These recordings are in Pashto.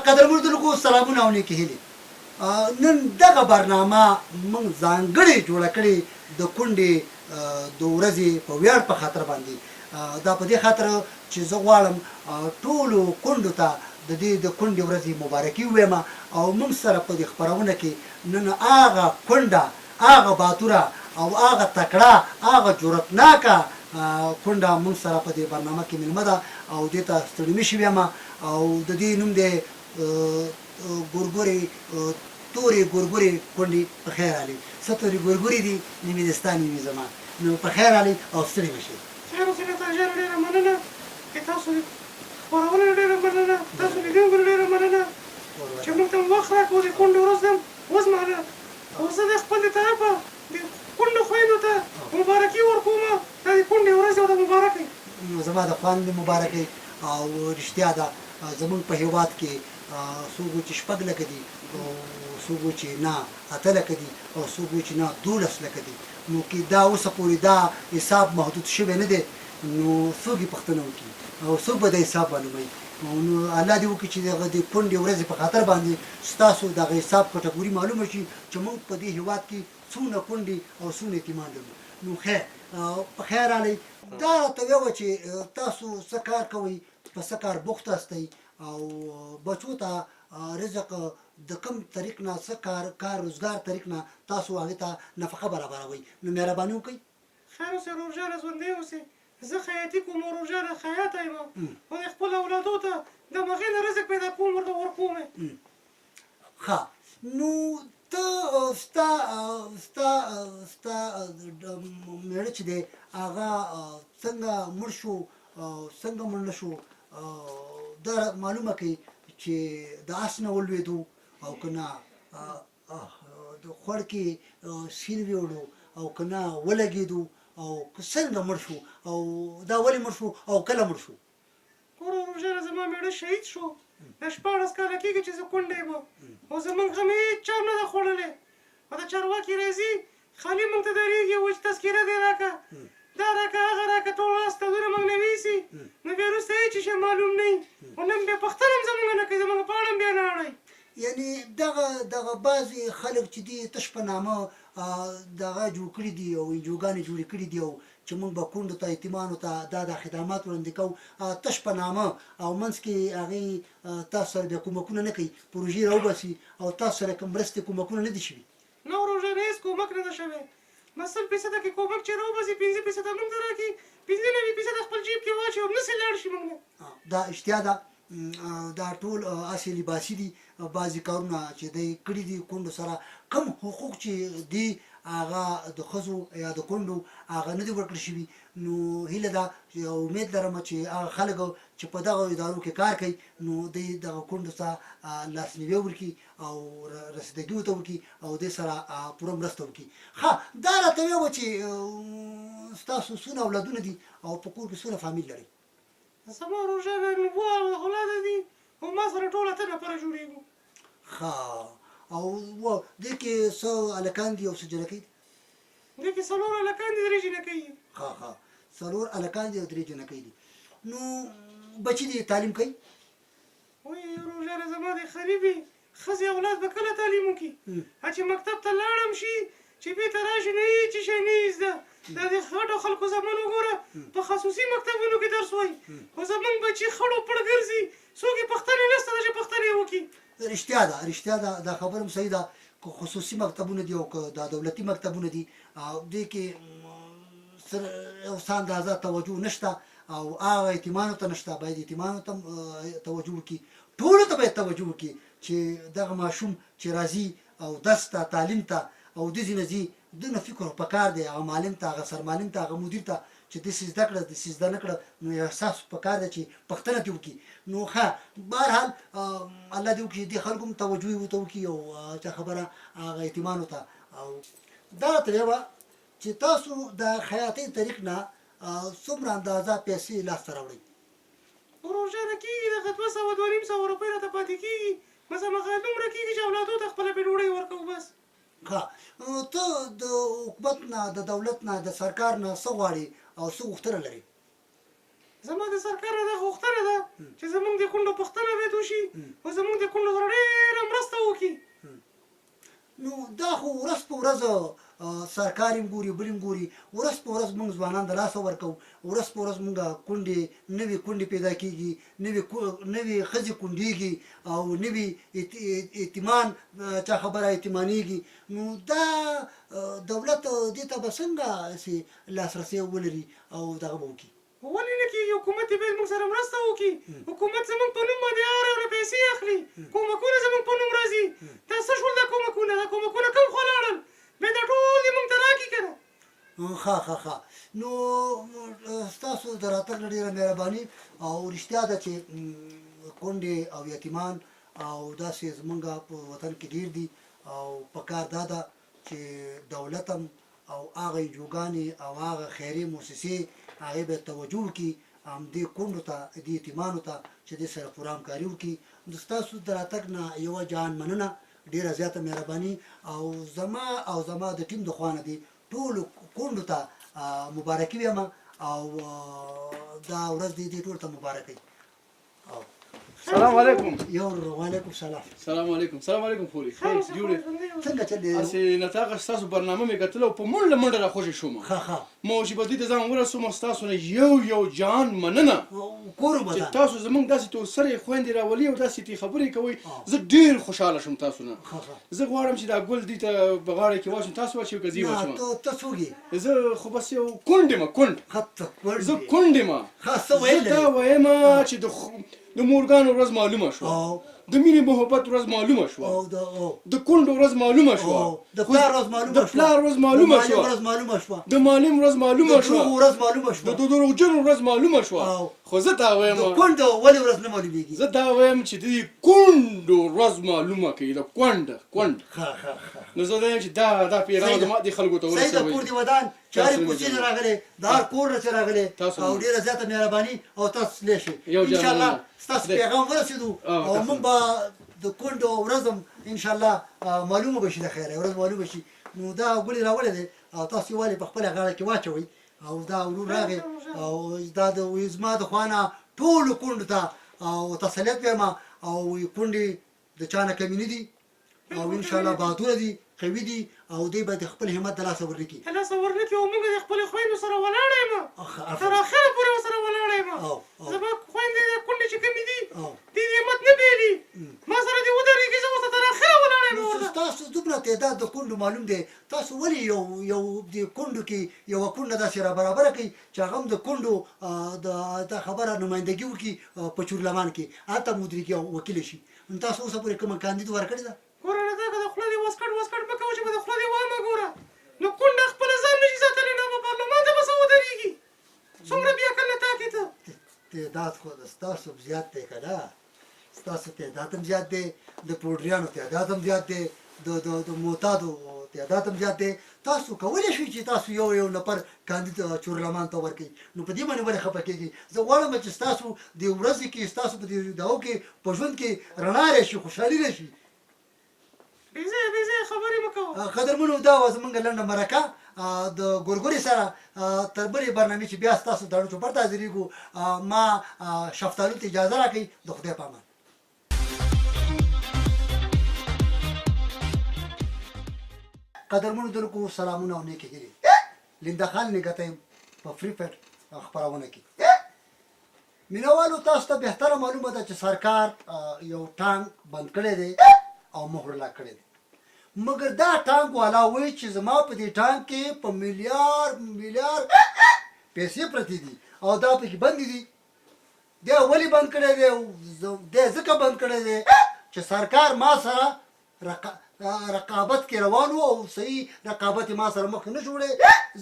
قدرمنو لیدونکو سلامونه او نیکې هیلې. نن دغه برنامه موږ ځانګړې جوړه کړې د کونډې د ورځې په ویاړ په خاطر باندې. دا په دې خاطر چې زه غواړم ټولو کونډو ته د دې د کونډې ورځې مبارکي ووایم او موږ سره په دې خپرونه کې نن هغه کونډه، هغه باتوره او هغه تکړه، هغه جرأتناکه کونډه موږ سره په دې برنامه کې مېلمه ده او دې ته ستړي مه شي وایم او د دې نوم دی ګورګورې تورې ګورګورې کونډې په خیر راغلې. څه تورې ګورګورې دي، نیمې دې ستا نیمې زما. نو په خیر راغلې او ستړي مه شئ. خیر اوسې لتا جانه ډیره مننه د تاسو د خپرونې نه ډیره مننه تاسو لیدونکو نه ډیره مننه چې موږ ته مو وخت راکړو د کونډو ورځ هم وزمانه خو زه د خپل د طرفه د کونډو خویندو ته مبارکي ورکوم دا د کونډې ورځ ورته مبارک وي. نو زما د خوند مبارک وي او رښتیا ده زموږ په هیواد کې څوک وایي چې شپږ لکه دي او څوک وایي چې نه اته لکه دي او څوک وایي چې نه دولس لکه دي نو که دا اوسه پورې دا حساب محدود شوی نه دی نو څوک یې پوښتنه وکړي او څوک به دا حساب معلوموي نو الله دې وکړي چې دغه د کونډې ورځې په خاطر باندې ستاسو دغه حساب کټګوري معلومه شي چې موږ په دې هیواد کې څونه کونډې او څونه یتیمان لرو نو خیر په خیر راغلئ. دا راته ویوه چې تاسو څه کار کوئ په څه کار بوخت یاستئ او بچو ته رزق د کوم طریق نه څه کار کار روزګار طریق نه تاسو هغه ته نفقه برابروئ نو مهرباني وکړئ. خیر اوسې ورور جانه ژوندی اوسې زه خیاطي کوم ورور جانه خیاطه یم او د خپلو اولادو ته د همغې نه رزق پیدا کوم ورته ورکوم یې. ښه نو ته ستا ستا ستا میړه چې دی هغه څنګه مړ شو څنګه مړ نه شو دا معلومه کړئ چې د اس نه ولوېدو او که نه د خوړ کې سیل ویوړو او که نه ولګېدو او که څنګه مړ شو او دا ولې مړ شو او کله مړ شو؟ ګوره ورورجانه زما مېړه شهید شو دا 16 کاله کېږي چې زه کونډه یم او زمونږ غم هېچا هم نه ده خوړلی او دا چارواکي راځي خالي مونږ ته درېږي وایي چې تذکره دې راکړه دا راکړه هغه راکړه ټول اسنادونه مونږ نه ویسي نو بیا وروسته هېڅ شی معلوم نه وي او نن بیا پوښتنه هم زمونږ نه کوي زمونږ په اړه هم بیا نه اړوي. یعنی دغه دغه بعضی خلک چې دي تش په نامه دغه جوړ کړي دي او انجوګانې جوړې کړي دي او چې موږ به کونډو ته یتیمانو ته دا دا خدمات وړاندې کوو تش په نامه او منځ کې هغوی تاسو سره بیا کومکونه نه کوي پروژې راوباسي او تاسو سره کوم مرستې کومکونه نه دي شوي. نه ورورجانه هېڅ کومک نه ده شوی بس سل فیصده که کومک چې راوباسي پنځه فیصده موږ ته راکړي 95 فیصده خپل جیب کې واچوي او همداسې لاړ شي موږ نه. دا اشتیا ده دا ټول هسې لباسي دي بعضې کارونه چې دی کړي دي کونډو سره کوم حقوق چې دي هغه د ښځو یا د کونډو هغه نه دي ورکړل شوي نو هیله ده او امید لرم چې هغه خلک چې په دغه ادارو کې کار کوي نو دی دغه کونډو ته لاسنیوی ورکړي او رسیدګي ورته وکړي او دې سره پوره مرسته وکړي. ښه دا راته ویوه چې ستاسو څونه اولادونه دي او په کور کې څونه فامیل لرئ؟ زما ورور جانه اووه اولاده دي او ما سره ټول اته نفره جوړېږو. ښه او دې کې څه هلکان دي او څه جینکۍ دي؟ دې کې څلور هلکان دي درې جینکۍ دي. ښه ښه څلور هلکان دي او درې جینکۍ دي نو بچي دې تعلیم کوي؟ وای ورور جانه زما د خریبې ښځې اولاد به کله تعلیم وکړي چې مکتب ته لاړم شي چې بیرته راشي نو هیڅ شی نه یې زده. دا د غټو خلکو زامن وګوره په خصوصي مکتبونو کې درس وایي خو زمونږ بچي خړ او پړ ګرځي څوک یې پوښتنه نشته ده چې پوښتنه یې وکړي. رښتیا ده رښتیا ده دا خبره هم صحیح ده که خصوصي مکتبونه دي او که دا دولتي مکتبونه دي دې کې یو څه اندازه توجه نشته او هغه یتیمانو ته نشته باید یتیمانو ته توجه وکړي ټولو ته باید توجه وکړي چې دغه ماشوم چې راځي او درس ته تعلیم ته او دځي نه ځي دونه فکر خو پکار دی هغه معلم ته هغه سرمعلم ته هغه مدیر ته چې داسې زده کړه داسې زده نه کړه نو احساس خو پکار دی چې پوښتنه ترې وکړي نو ښه بهرحال الله دې وکړي چې دې خلکو هم توجه ورته وکړي او چا خبره هغه یتیمانو ته او دا راته ویوه چې تاسو د خیاطۍ طریق نه څومره اندازه پیسې لاسته راوړئ؟ ورور جانه کیږي دغه 200 250 روپۍ راته پاتې کیږي بس همغه دومره کیږي چې اولادو ته خپله پرې ډوډۍ ورکوو بس. ښه ته د حکومت نه د دولت نه د سرکار نه څه غواړې او څه غوښتنه لرې؟ زما د سرکار نه دا غوښتنه ده چې زمونږ د کونډو پوښتنه باید وشي او زمونږ د کونډو سره ډېره مرسته وکړي. نو دا خو ورځ په ورځ سرکار هم ګوري بل هم ګوري، ورځ په ورځ مونږ ځوانان د لاسه ورکوو، ورځ په ورځ مونږ کونډې نوې کونډې پیدا کیږي، نوې نوې ښځې کونډیږي او نوي یتیمان چا خبره یتیمانیږي، نو دا دولت دې ته به څنګه هسې لاسرسی ولري او دغه به وکړي؟ ولې نه کېږي حکومت دې باید موږ سره مرسته وکړي حکومت زموږ په نوم باندې هره ورځ پیسې اخلي کومکونه زموږ په نوم راځي دا څه شول دا کومکونه دا کومکونه کوم خوا لاړل بیا دا ټول دې موږ ته راکړي که نه. ښه ښه ښه نو ستاسو د راتګ نه ډیره مهرباني او رښتیا ده چې کونډې او یتیمان او داسې زمونږ په وطن کې ډیر دي او پکار دا ده چې دولت هم او هغه انجوګانې او هغه خیرې موسسې هغې باید توجه وکړي همدې کونډو ته دې یتیمانو ته چې دې سره پوره همکاري وکړي نو ستاسو د راتګ نه یوه جهان مننه ډیره زیاته مهرباني او زما او زما د ټیم د خوا نه دې ټولو کونډو ته مبارکي وایم او دا ورځ دې دې ټولو ته مبارک وي. سلام علیکم. یو وعلیکم سلام. سلام علیکم. سلام علیکم خوري. خیر جوړې څنګه چل دی؟ هسې نطاقه ستاسو برنامه مې کتله او په منډه منډه راخوشې شوم. ښه ښه. ما چې به دې ته ځان ورسوم ستاسو نه یو یو جان مننه کور مو چې تاسو زمونږ داسې تورسرې خویندې راولي او داسې ترې خبرې کوئ، زه ډېر خوشحاله شوم تاسو نه. زه غواړم چې دا ګل دې ته په غاړه کې واچوم، تاسو واچوئ که زه یې واچوم؟ ته څوک یې؟ زه خو بس یو کونډ یم، کونډ. زه کونډ یم. ښه څه ویل زه دا وایم چې د مورګانو ورځ معلومه شوه، د مینې محبت ورځ معلومه شوه، د کونډو ورځ معلومه شوه، د پلار ورځ معلومه د پلار ورځ معلومه شوه، د معلم ورځ معلومه شوه، د دروغجنو ورځ معلومه شوه. خو زه دا وایم د کونډو ولې ورځ نه معلومیږي؟ زه دا وایم چې د کونډو ورځ معلومه کړئ، د کونډ کونډ. نو زه وایم چې دا دا پیغام زما دې خلکو ته ورسوئ. سید کور دې ودان، چې هرې کوڅې نه راغلې، د هر کور نه چې راغلې، او ډېره زیاته مهرباني او تاسو تللی شئ. انشاءالله ستاسو پیغام ورسېدو او موږ به د کونډو ورځ هم انشاءالله معلومه به شي، د خیره ورځ معلومه شي. نو دا ګلې راوړی دی او تاسو یې ولې په خپله غاړه کې واچوئ. او دا ورور راغی او دا د زما د خوا نه ټولو کونډو ته او تسلیت وایم، او کونډې د چا نه کمې نه دي او ان شاء الله بهادره دي، قوي دي او دوی به د خپل همت د لاسه ورنه کړي. د لاسه ورنه کړي او موږ د خپلو خویندو سره ولاړه یم، تر اخره پورې ورسره ولاړه یم. زما خویندې د کونډې چې کومې دي، دې دې همت نه بېلي، ما سره دې ودرېږي، زه ورته تر اخره ولاړه یم. ورته ستاسو دومره تعداد د کونډو معلوم دی، تاسو ولې یو یو د کونډو کې یوه کونډه داسې را برابره کړئ چې هغه هم د کونډو د خبره نمایندګي وکړي په چورلمان کې، هلته هم ودرېږي او وکیله شي. نو تاسو اوسه پورې کومه کاندید ورکړې ده؟ ګوره نه دا که د خوله دې واسکټ واسکټ مه کوه چې به د خوله دې وامه. ګوره نو کونډه خپله ځان نه شي ساتلی، نو به پارلمان ته به څه ودرېږي؟ څومره بې عقله تا کې ته. تعداد خو ستاسو هم زیات دی که نه؟ ستاسو تعداد هم زیات دی، د پوډریانو تعداد هم زیات دی، د د د معتادو تعداد هم زیات دی. تاسو کولی شئ چې تاسو یو یو نفر کاندید چورلمان ته ورکړئ، نو په دې باندې ولې خفه کېږئ؟ زه غواړم چې ستاسو دې ورځې کې، ستاسو په دې دعو کې، په ژوند کې رڼا راشي، خوشحالي راشي. بې ځایه بې ځایه خبرې مه کوه. قدرمنو دا وه زمونږ لنډه مرکه د ګورګورې سره. تر بلې برنامې چې بیا ستاسو داړو چوپړ ته حاضرېږو، ما شفتالو ته اجازه راکړئ. د خدای په امان. قدرمنو دلکو سلامونه او نیکې هیلې. لینده خان نګته یم په فري فټ خپرونه کې. مینوالو تاسو ته بهتره معلومه ده چې سرکار یو ټانک بند کړی دی او مهر لاک کړی دی، مګر دا ټانک والا وایي چې زما په دې ټانک کې په میلیارډ میلیارډ پیسې پرتې دي او دا پکې بندې دي. دی ولې بند کړی دی؟ دی ځکه بند کړی دی چې سرکار ما سره رقابت کې روان وو او صحیح رقابت ما سره مخ نه شو وړی،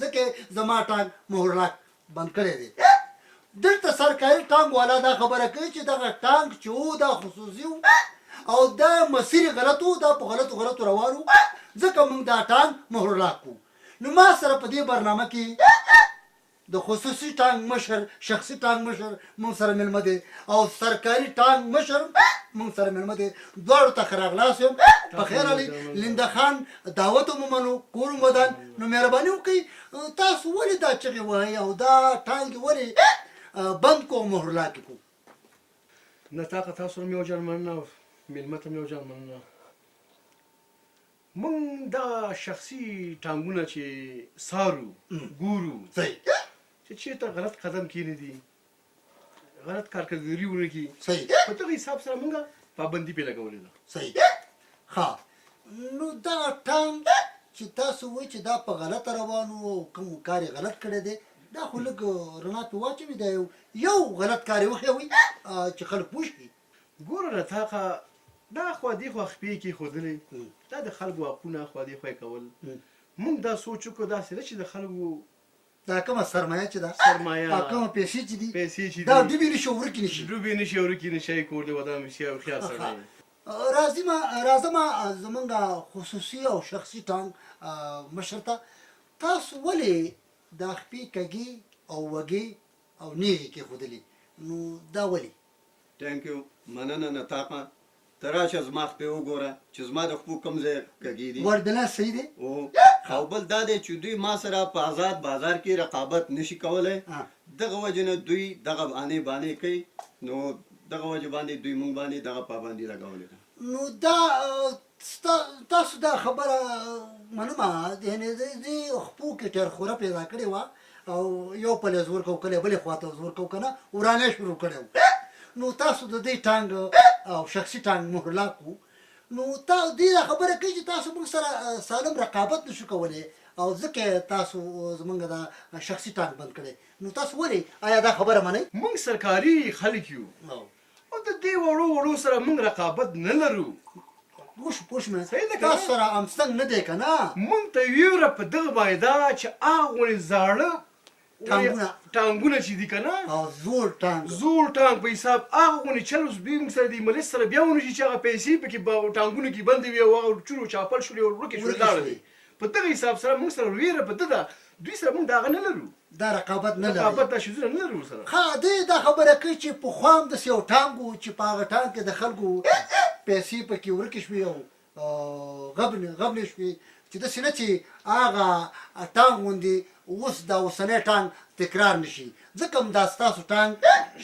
ځکه زما ټانک مهرلاک بند کړی دی. دلته سرکاري ټانک والا دا خبره کوي چې دغه ټانک چې وو دا خصوصي وو او دا مسیر غلط وو، دا په غلطو غلطو روان وو، ځکه موږ دا ټانک مهرلاک کړو. نو ما سره په دې برنامه کې د خصوصي ټانک مشر، شخصي ټانک مشر مونږ سره مېلمه دی او سرکاري ټانک مشر مونږ سره مېلمه دی. دواړو ته ښه راغلاست وایم، په خیر راغلئ. لینده خان دعوت هم ومنو، کور هم ودان. نو مهرباني وکړئ، تاسو ولې دا چغې وهئ او دا ټانګې ولې بند کو او مهرلاک یې کو. نطاقه تاسو نه مې یو جان مننه او میلمه ته مې یو جان مننه. موږ دا شخصي ټانګونه چې څارو ګورو چې چېرته غلط قدم کېنږدي، غلط کارکردګي ونه کړي، په دغه حساب سره موږ پابندي پرې لګولې ده. صحیح. ښه نو دغه ټانګ چې تاسو وایئ چې دا په غلطه روان وو او کوم کار یې غلط کړی دی، دا خو لږ رڼا پرې واچوي، دا یو غلط کار یې وښیوئ چې خلک پوه شي. ګوره نطاقه دا اخوا دېخوا خپې کېښودلې، دا د خلکو حقونه اخوا دېخوا یې کول، موږ دا سوچ وکړو داسې نه چې د خلکو دا کومه سرمایه چې ده، سرمایه، دا کومه پیسې چې دي، پیسې چې دا دي، ډوبې نه شي او ورکې نه شي. ډوبې نه شي او ورکې نه شي، کور دې ودان وي هوښیار سړی یې. راځم راځم زمونږ خصوصي او شخصي ټانګ مشر ته، تاسو ولې دا خپې کږې او وږې او نیغې کېښودلې، نو دا ولې؟ ټینک یو مننه نطاقه، ته راشه زما خپې وګوره چې زما د خپو کوم ځای کږې دي. وردلاس صحیح دی. او بل دا دی چې دوی ما سره په ازاد بازار کې رقابت نشي کولی، دغه وجې نه دوی دغه انې بانې کوي، نو دغه وجه باندې دوی مونږ باندې دغه پابندي لګولې ده. نو دا تاسو دا خبره منم، یعنې دې خپو کې ټیرخوره پیدا کړې وه او یو پلی زور کو کله بلې خواته زور کو کنه ورانه شروع کړی وو، نو تاسو د دې ټانګ او شخصي ټانګ مهرلاک وو، نو تا دې دا خبره کوي چې تاسو موږ سره سالم رقابت نشو کولی او ځکه تاسو زمونږ دا شخصي ټانګ بند کړی، نو تاسو ولې آیا دا خبره منئ؟ موږ سرکاري خلک یو او د دې وړو وړو سره موږ رقابت نه لرو. پوه شو، پوه شوم. صحیح ده که نه؟ تاسو سره همڅنګ نه دی که نه؟ موږ ته ویره په دغه باندې ده چې هغه غونې زاړه ټانګونه ټانګونه چې دي که نه، او زوړ ټانګ، زوړ ټانګ په حساب هغه غونې چل اوس دوی موږ سره د ملت سره بیا ونه شي چې هغه پیسې پکې ټانګونو کې بندې وي او هغه چور چاپل شولې او ورکې شولې لاړلې. په دغه حساب سره موږ سره ویره په ده ده، دوی سره موږ د هغه نه لرو، دا رقابت نه لري، رقابت دا شیزونه نه لرو سره. ښه دی دا خبره کوي چې پخوا هم داسې یو ټانګ و چې په هغه ټانګ کې د خلکو پیسې پکې ورکې شوې او غبنې شوې، چې داسې نه چې هغه ټانګ غوندې اوس دا اوسنی ټانګ تکرار نه شي، ځکه هم دا ستاسو ټانګ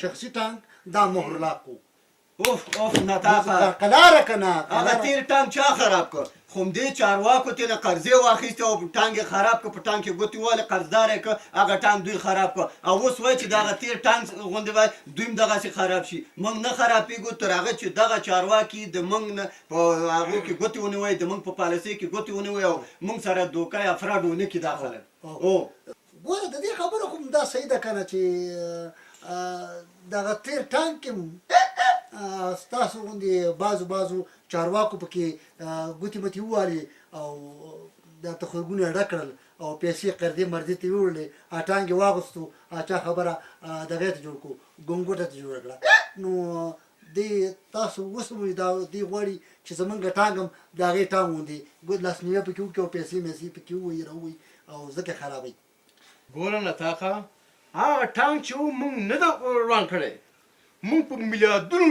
شخصي ټانګ دا مهرلاک و. اوف اوف نطاقه قلاره که نه هغه تیر ټانګ چا خراب کړ؟ خو همدې چارواکو ترېنه قرضې واخیستې او ټانګ یې خراب کړ، په ټانګ کې ګوتې ووهلې، قرضدار یې کړ، هغه ټانګ دوی خراب کړ او اوس وایي چې د هغه تیر ټانګ غوندې باید دوی هم دغسې خراب شي. موږ نه خرابېږو تر هغه چې دغه چارواکي د موږ نه په هغو کې ګوتې ونه وهي، د موږ په پالیسۍ کې ګوتې ونه وهي او موږ سره دوکه یا فراډ ونه کړي دا خلک. ګوره د دې خبره خو هم دا صحیح ده که نه چې دغه تیر ټانک کې هم ستاسو غوندې بعضو بعضو چارواکو پکې ګوتې متې ووهلې او دا تخرګونه یې ډک کړل او پیسې قرضې مرضې ته یوړلې، ټانګ یې واغوستو، چا خبره دغې ته جوړ کړو، ګونګوټه ته جوړه کړه. نو دی تاسو اوس هم دا دی غواړي چې زمونږ ټانګ هم د هغې ټانګ غوندې لاسنیوی پکې وکړي او پیسې میسې پکې ووهي راووهي او ځکه خرابوي. ګوره نطاقه هغه ټانک چې و مونږ نه ده روان کړی، مونږ په میلیاردونو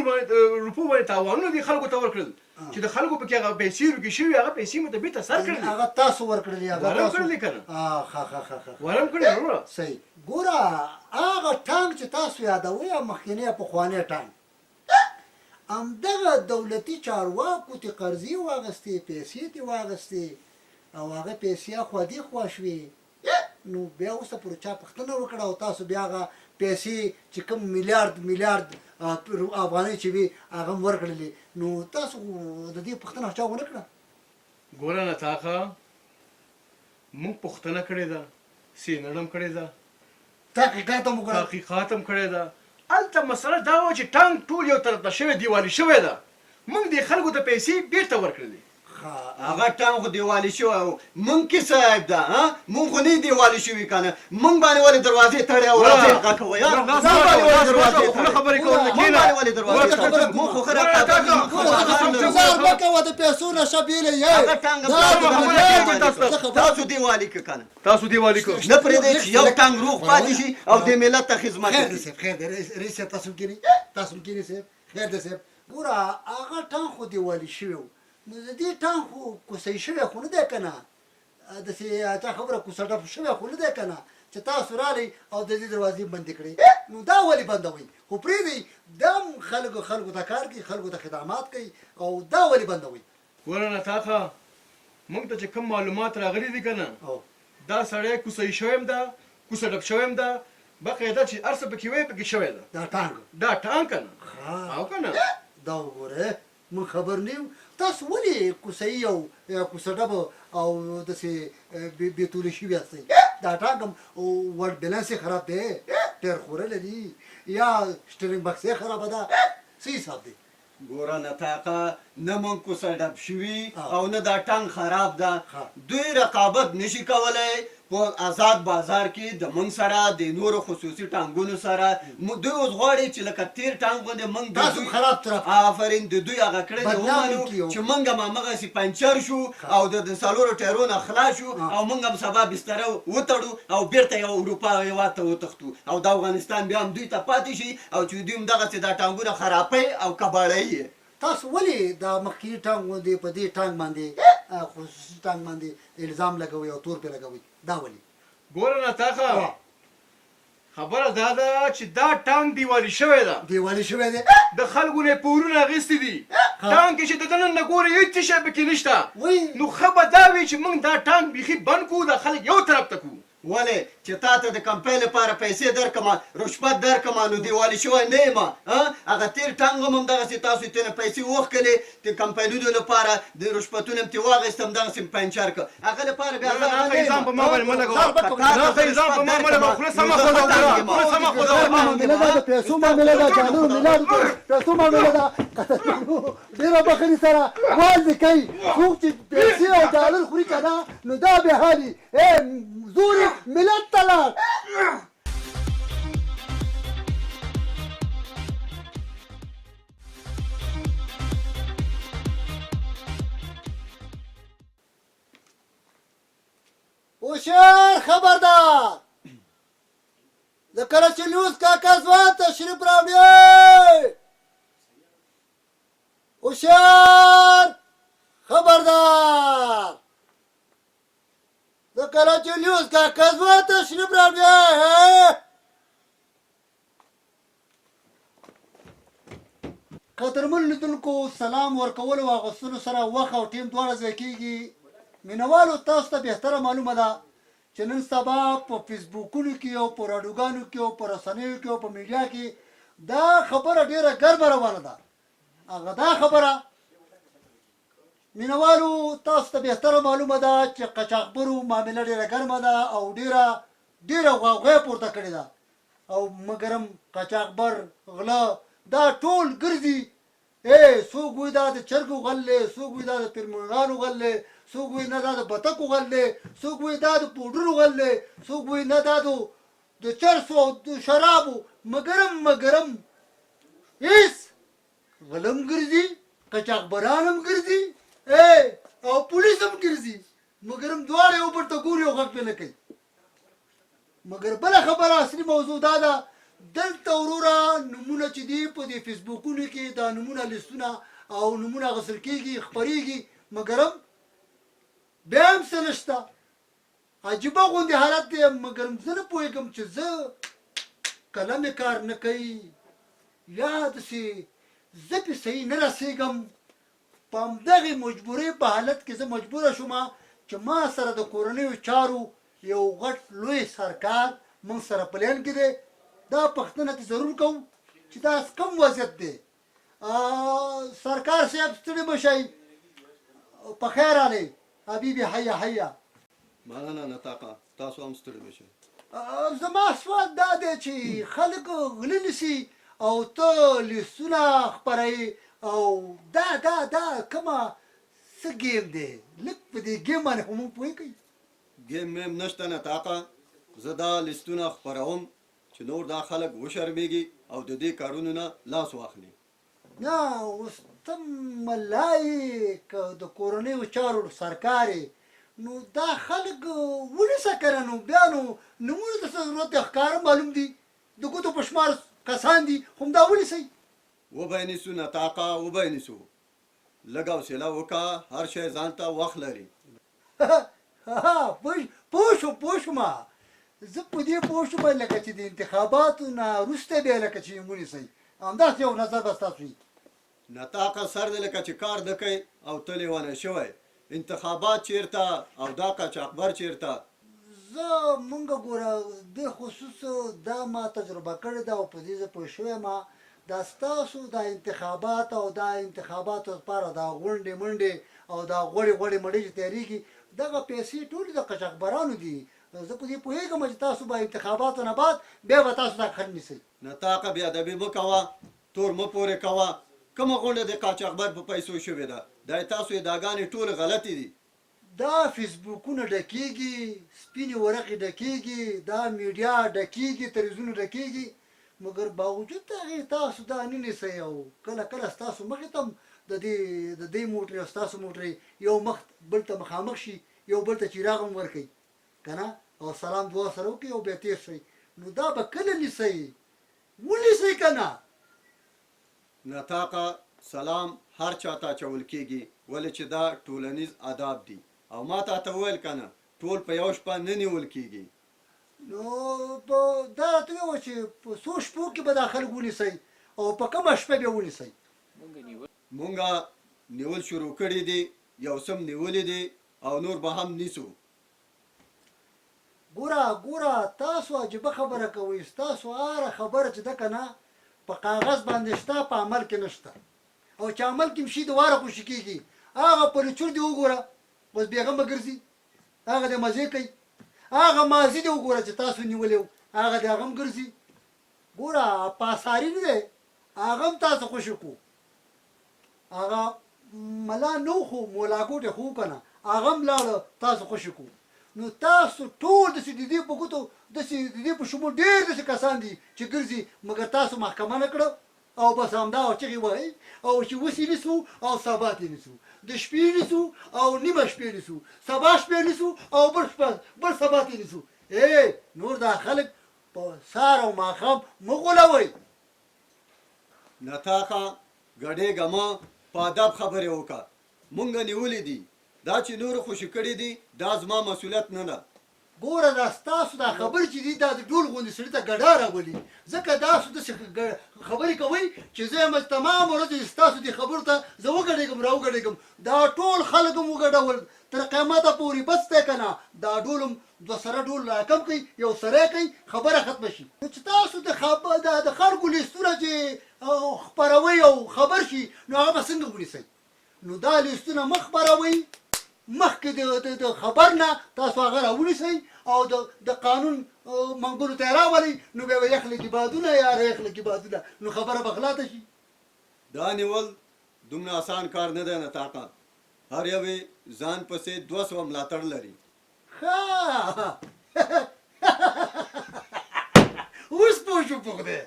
روپو باندې تاوانونه دي خلکو ته ورکړل چې د خلکو پکې هغه پیسې ورکې شوي، هغه پیسې مو ته بېرته سر کړلې. هغه تاسو ورکړلې؟ هغه ورم کړلې که نه؟ ښه ښه ښه ښه ورم کړلې وروره. صحیح. ګوره هغه ټانک چې تاسو یادوئ، هغه مخکنی پخوانی ټانک، همدغه دولتي چارواکو ترې قرضې واخیستې، پیسې ترې واخیستې او هغه پیسې اخوا دېخوا شوې، نو بیا اوسه پورې چا پوښتنه وکړه او تاسو بیا هغه پیسې چې کوم میلیارد میلیارد افغانۍ چې وي هغه هم ورکړلې، نو تاسو د دې پوښتنه چا ونه کړه؟ ګوره نطاقه موږ پوښتنه کړې ده، څېړنه هم کړې ده، تحقیقات هم وکړل، تحقیقات هم کړی ده. هلته مسله دا وه چې ټانک ټول یو طرف ته شوی، دیوالي شوی ده، موږ دې خلکو ته پیسې بیرته ورکړلې. هغه ټانک خو دیوالي شوی و، موږ کې څه عیب ده؟ ها موږ خو نه دیوالي شوي که نه، موږ باندې ولې دروازې تړې او راځئ هغه کوئ؟ ها موږ باندې ولې دروازې تړې؟ موږ باندې ولې دروازې تړې؟ موږ خو ښه رقابت موږ خو بازار لرو. ګوزار مه کوه، د پیسو نشه بېله یې. هغه ټانک تاسو دیوالي که کنه؟ تاسو دیوالي که نه پرېږدئ چې یو ټانک روغ پاتې شي او دې ملت ته خدمت خیر دی صاحب، خیر دی رئیس صاحب، تاسو هم کښېنئ، تاسو هم کښېنئ صاحب، خیر دی صاحب. ګوره هغه ټانک خو دیوالي شوی و، نو د دې ټانک خو کوسۍ شوی خو نه دی که نه، داسې چا خبره کوسه ډب شوی خو نه دی که نه چې تاسو رالئ او د دې دروازې بندې کړئ، نو دا ولې بندوئ؟ خو پرېږدئ دا هم خلک خلکو ته کار کوي، خلکو ته خدمات کوي او دا ولې بندوئ؟ ګوره نطاقه، موږ ته چې کوم معلومات راغلي دي که نه، دا سړی کوڅه یي شوی هم ده، کوڅه ډب شوی هم ده، باقاعده چې هر څه پکې وی پکې شوی ده. دا ټانګ؟ دا ټانګ که نه، او که نه؟ دا وګوره، موږ خبر نه یو، تاسو ولې کوڅه یي او کوڅه ډب او داسې بې تولې شوي یاستئ؟ دا ټانګ هم ورډ بیلانس یې خراب دی، ټیر خوره لري یا سټرینګ بکس یې خرابه ده، څه حساب دی؟ ګوره نطاقه، نه موږ کوڅه ډب شوي او نه دا ټانګ خراب ده، دوی رقابت نشي کولی په ازاد بازار کې د موږ سره د نورو خصوصي ټانګونو سره. دوی اوس غواړي چې لکه تیر ټانګ غوندې موږ د تاسو دوی خراب طرف آفرین د دوی هغه کړنې بدنام ومنو کړي او چې موږ هم همغسې پنچر شو او د څلورو ټایرو نه خلاص شو او موږ هم سبا بستره وتړو او بیرته یو اروپا هېواد ته وتښتو او د افغانستان بیا هم دوی ته پاتې شي او چې دوی هم دغسې دا ټانګونه خرابوي او کباړوي یې. تاسو ولې دا مخکیني ټانګ غوندې په دې ټانګ باندې خصوصي ټانګ باندې الزام لګوئ او تور پرې لګوئ دا ولې؟ ګوره نطاقه، خبره دا ده چې دا ټانګ دیوالي شوی ده. دیوالي شوی دی. د خلکو نه یې پورونه اخیستي دي. ټانګ کې چې د دننه ګورې هېڅ شی پکې نشته. نو ښه به دا وي چې موږ دا ټانګ بیخي بند کړو، دا خلک یو طرف ته کړو. ولې چې تا ته د کمپۍ لپاره پیسې درکړم، رشوت درکړم، نو دیوالي شوی نه یم. هغه تېر ټانګ هم همدغسې تاسو ترېنه پیسې وښکلې د کمپاینونو لپاره، د رشوتونه هم ترې واخیستم، همدغسې مې پنچر کړ. هغه لپاره بیا زه هغه نه یم. که تا ته زه رشوت درکړم، نو زه ښه ټانګ یم. معامله ده، د پیسو معامله ده، ډالرو میلیاردو پیسو معامله ده. ډېره بخښنې سره وال دې کوي، څوک چې پیسې او ډالر خوري که نه، نو دا بې حالي زور ملت ته لاړ. هوښیار خبردار، د کله چې نیوز کاکا ځوان تشریف راوړي. هوښیار خبردار، د کراچۍ نیوز کاکا ځوان تشریف راوړي. قدرمن لیدونکو، سلام ورکولو او اغوستلو سره وخت او ټیم دواړه ځای کېږي. مینوالو، تاسو ته بهتره معلومه ده چې نن سبا په فیسبوکونو کې او په راډیوګانو کې او په رسنیو کې او په میډیا کې دا خبره ډېره ګرمه روانه ده. هغه دا خبره مینوالو تاسو ته بهتره معلومه ده چې قاچاقبرو معامله ډېره ګرمه ده او ډېره ډېره غوغا یې پورته کړې ده، او مګرم قاچاقبر غله دا ټول ګرځي. څوک وایي دا د چرګو غل دی، څوک وایي دا د پیرمرغانو غل دی، څوک وایي نه دا د بتکو غل دی، څوک وایي دا د پوډرو غل دی، څوک وایي نه دا د چرسو او د شرابو. مګرم مګرم هیڅ غلم ګرځي، قاچاقبران هم ګرځي او پولیس هم ګرځي، مګرم دواړه یو بل ته ګوري او غږ پرې نه کوي. مګر بله خبره اصلي موضوع دا ده، دلته وروره نومونه چې دي په دې فیسبوکونو کې دا نومونه لیستونه او نومونه اخیستل کېږي، خپرېږي، مګرم بیا هم څه نشته. عجیبه غوندې حالت دی. مګرم زه نه پوهېږم چې زه قلم یې کار نه کوي یا داسې زه پې صحیح نه رسېږم. په همدغې مجبورۍ په حالت کې زه مجبوره شوم چې ما سره د کورنیو چارو یو غټ لوی سرکار موږ سره په لین کې دی. دا پوښتنه ترې ضرور کوو چې دا کوم وضعیت دی. سرکار صاحب ستړي مه شئ، په خیر راغلئ حبیبي. حیا حیا. مننه نطاقه، تاسو هم ستړي مه شئ. زما سوال دا دی چې خلک غله نیسي او ته لیستونه خپروې، او دا دا دا کومه څه ګیم دی؟ لږ په دې ګیم باندې خو موږ پوه کړئ. ګیم میم نشته نطاقه، زه دا لیستونه خپروم چې نور دا خلک وشرمېږي او د دې کارونو نه لاس واخلي. نه اوس ته ملا یې که د کورنیو چارو سرکار یې، نو دا خلک ونیسه که نه، نو بیا نو نومونو ته څه ضرورت دی؟ ښکاره معلوم دي، د ګوتو په شمار کسان دي، خو همدا ونیسئ. وبه یې نیسو نطاقه، وبه یې نیسو، لږ حوصله وکړه، هر شی ځان ته وخت لري. پوه شوم، پوه شوم. زه په دې پوه شوم لکه چې د انتخاباتو نه وروسته بیا لکه چې ونیسئ، همداسې یو نظر به ستاسو وي. نطاقه سر دې لکه چې کار نه کوي او ته لیونی شوی، انتخابات چیرته او دا قاچاقبر چیرته؟ زه مونږ ګوره دې خصوص دا ما تجربه کړې ده او په دې زه پوه شوی یم، دا ستاسو دا انتخابات او دا انتخاباتو لپاره دا غونډې منډې او دا غوړې غوړې مړۍ چې تیاریږي دغه پیسې ټولې د قاچاقبرانو دي، زه په دې پوهېږم چې تاسو به انتخاباتو نه بعد بیا به تاسو دا خلک نیسئ. نطاقه بې ادبي مه کوه، تور مه پورې کوه، کومه غونډه د قاچاقبر په پیسو شوې ده؟ دا تاسو ادعاګانې ټولې غلطې دي. دا فیسبوکونه ډکیږي، سپینې ورقې ډکیږي، دا میډیا ډکیږي، تلویزیونونه ډکیږي، مګر باوجود د هغې تاسو دا نه نیسئ او کله کله ستاسو مخې ته هم د دې د دې موټرې او ستاسو موټرې یو مخ بل ته مخامخ شي، یو بل ته چراغ هم ورکوي که نه او سلام دعا سره وکړي او بیا تېر شئ، نو دا به کله نیسئ؟ ونیسئ که نه؟ نطاقه سلام هر چاته اچول کیږي ولې چې دا ټولنیز اداب دي او ما تاته وویل کنه ټول په یو شپه نه نیول کیږي. نو په دا راته ووایه چې په څو شپو کې به دا خلک ونیسئ او په کومه شپه به ونیسئ؟ مونږ نیول شروع کړي دي، یو څه هم نیولي دي او نور به هم نیسو. ګوره ګوره تاسو عجیبه خبره کوئ، ستاسو هره خبره چې ده کنه په کاغذ باندې شته په عمل کې نشته، او چې عمل کې هم شي د واره خوشي کېږي. هغه پلوچور دې وګوره اوس بېغمه ګرځي، هغه دې مزې کوي، هغه ماضي دې وګوره چې تاسو نیولی و هغه دې هغه هم ګرځي. ګوره پاساري نه دی هغه هم تاسو خوشي کړو، هغه ملا نه و خو مولاګوټی خو و که نه، هغه هم لاړه تاسو خوشي کړو. نو تاسو ټول داسې د دې په ګوتو داسې د دې په شمول ډېر داسې کسان دي چې ګرځي، مګر تاسو محکمه نه کړه او بس همدا چغې وهئ او چې اوس یې نیسو او سبا ترې نیسو، د شپې نیسو او نیمه شپې نیسو، سبا شپې نیسو او بل شپه بل سبا ترې نیسو. ای نور دا خلک په سهار او ماښام مه غولوئ. نطاقه ګډېږه مه، په ادب خبرې وکړه، مونږ نیولي دي، دا چې نورو خوشې کړي دي دا زما مسؤلیت نه ده. ګوره دا ستاسو دا خبرې چې دي دا د ډول غوندې سړي ته ګډا راولي، ځکه تاسو داسې خبرې کوئ چې زه یم چې تمامه ورځ ستاسو دې خبرو ته زه وګډېږم راوګډېږم، دا ټول خلک هم وګډول تر قیامته پورې، بس دی که نه دا ډول هم دوه سره ډول راکم کړئ یو سره یې کړئ خبره ختمه شي. نو چې تاسو د خلکو لیستونه چې خپروئ او خبر شي نو هغه به څنګه ونیسئ؟ نو دا لیستونه مه خپروئ، مخکې د خبر نه تاسو هغه راونیسئ او د قانون منګولو ته یې راولئ، نو بیا به یخ لګي بادونه یاره یخ لګي بادونه، نو خبره به خلاصه شي. دا نیول دومره اسان کار نه دی نطاقه، هر یو یې ځان پسې 200 ملاتړ لري. ښه اوس پوه شو په خدای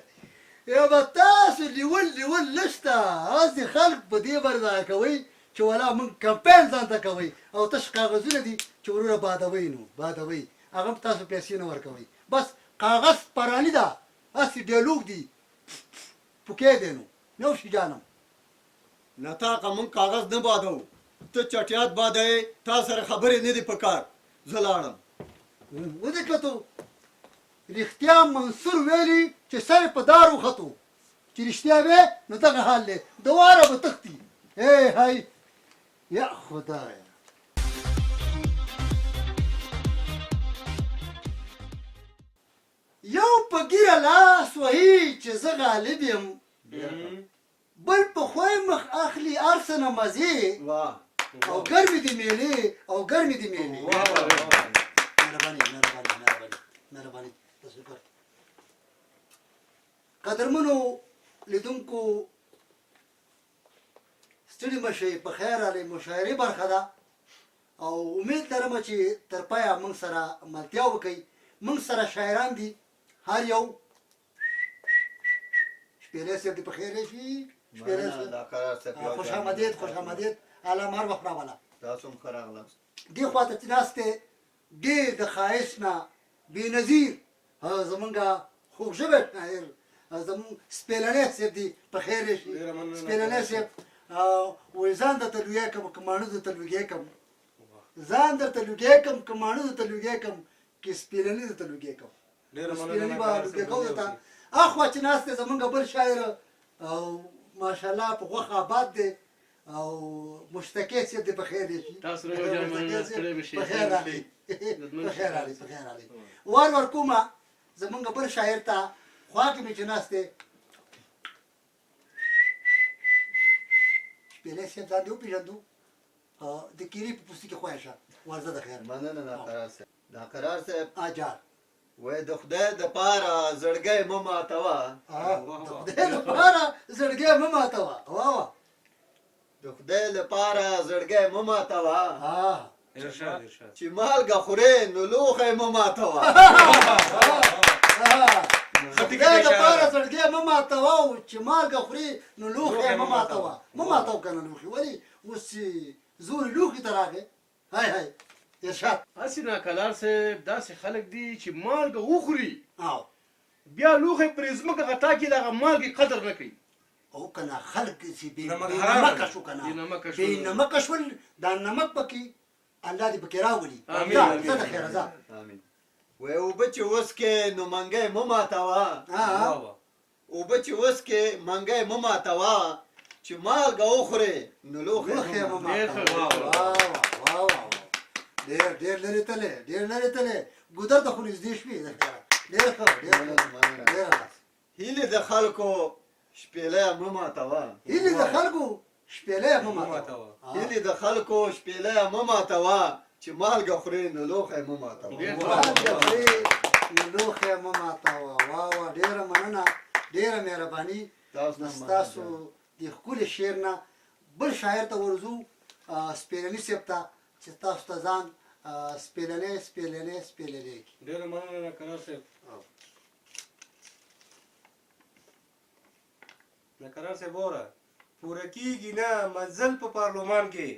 یا به تاسو نیول نیول نشته، هسې خلک په دې باندې دغه کوئ چې ولا موږ کمپاین ځان ته کوئ او تش کاغذونه دي چې وروره بادوئ، نو بادوئ هغه هم تاسو پیسې نه ورکوئ، بس کاغذ پراني ده هسې ډیالوګ دي پوکی دی نو نوشي جانم. نطاقه مونږ کاغذ نه بادوو، ته چټیات بادوې، تا سره خبرې نه دي په کار، زه لاړم. ودې کتو رښتیا منصور ویلي چې سر په دار وختو، چې رښتیا وې نو دغه حال دی، د واره به تښتي. ای های یا خدایه. یو په ږیره لاس وهي چې زه غالب یم، بل په خوی مخ اخلي هر څه نه مزې او ګرمې دي میلې او ګرمې دي میلې. مهرباني مهرباني مهرباني مهرباني تشکر. قدرمنو لیدونکو ستړي مه شئ، په خیر راغلئ. مشاعرې برخه ده او امید لرم چې تر پایه موږ سره ملتیا وکړئ. موږ سره شاعران دي، هر یو شپېلی صاحب دې په خیر راشي. شپېلی صاحب خوش آمدید، خوش آمدید، الله مهر وخت راوله. تاسو هم ښه راغلاست. دې خوا ته چې ناست دی ډېر د ښایست نه بې نظیر زمونږ خوږ ژبی شاعر زمونږ سپېلنی صاحب دی په خیر راشي. سپېلنی صاحب وایي ځان درته لویی کړم که ماڼه درته لوګی کړم، ځان درته لوګی کړم که ماڼه درته لوګی کړم، کې سپیلني درته لوګی کوم. ډېره مننه سپیلني به ناکرار لوګی صاحب کوم ژوندی درته. اوسئ. اخوا چې ناست دی زمونږ بل شاعر او ماشاءالله په غوښه آباد دی او مشتکې صاحب دې په خیر شي. تاسو نه یو جان مننه، مشتکې صاحب ستړی به شئ، په خیر ستړی به راغلی، شئ. عزتمن په شئ خیر راغلی، تاسو. په خیر راغلی. وار ور کومه زمونږ بل شاعر ته، خوا کې مې چې ناست دی شپېلی صاحب، ځان دې وپېژندو. د کیلې په پوستکي خویه شه، ورځه د خیر. مننه ناقرار صاحب، ناقرار صاحب. اجار وای د خدای د پاره زړګی مه ماتوه. د خدای لپاره زړګی مه ماتوه، واه واه. د خدای لپاره زړګی مه ماتوه، ارشاد ارشاد. چې مالګه خورې نو لوښی مه ماتوه. خدای لپاره زړګی مه ماتوه او چې مالګه خورې نو لوښی مه ماتوه. مه ماتوه که نه لوښي ولې اوس چې زور لوښي ته راغی. های های، ارشاد. هسې ناکلار صاحب داسې خلک دي چې مالګه وخوري او بیا لوښی پرې ځمکه غټا کړي، د هغه مالګې قدر نه کوي. او کنه خلک چې بې نمک بې حرام نمکه دی. شو کنه، بې نمکه شول. بې نمکه شول، دا نمک پکې الله دې پکې راولي. آمین، ځه آمین. ځه د خیره ځه. امین. وای اوبه چې وڅکې نو منګی مه ماتوه. واه واه. اوبه چې وڅکې منګی مه ماتوه، چې مالګه وخورې نو لوښی لوښی مه مه ماتوه. ډېر ښه. ماتوه. واه واه واه واه، ډېر ډېر لرې تللی، ډېر لرې تللی، ګودر ته خو نږدې شوې. د خیره، ډېر ښه، ډېر ښه. مننه، مننه. ډېر ښه. هیلې د خلکو شپېلی مه ماتوه. هیلې د خلکو شپېلی مه مه ماتوه. ماتوه. هیلې د خلکو شپېلی مه ماتوه، چې مالګه خورې نو لوښی مه ماتوه. ډېر ښه. مالګه خورې نو لوښی مه ماتوه. واه واه، ډېره مننه، ډېره مهرباني. تاسو نه مننه. ستاسو د ښکلي شعر نه بل شاعر ته ورځو، سپېلني صاحب ته، چې تاسو ته ځان سپېلنی سپېلنی سپېلنی کړي. ډېره مننه ناکرار صاحب. ناکرار صاحب وره پوره کېږي نه منزل په پارلمان کې،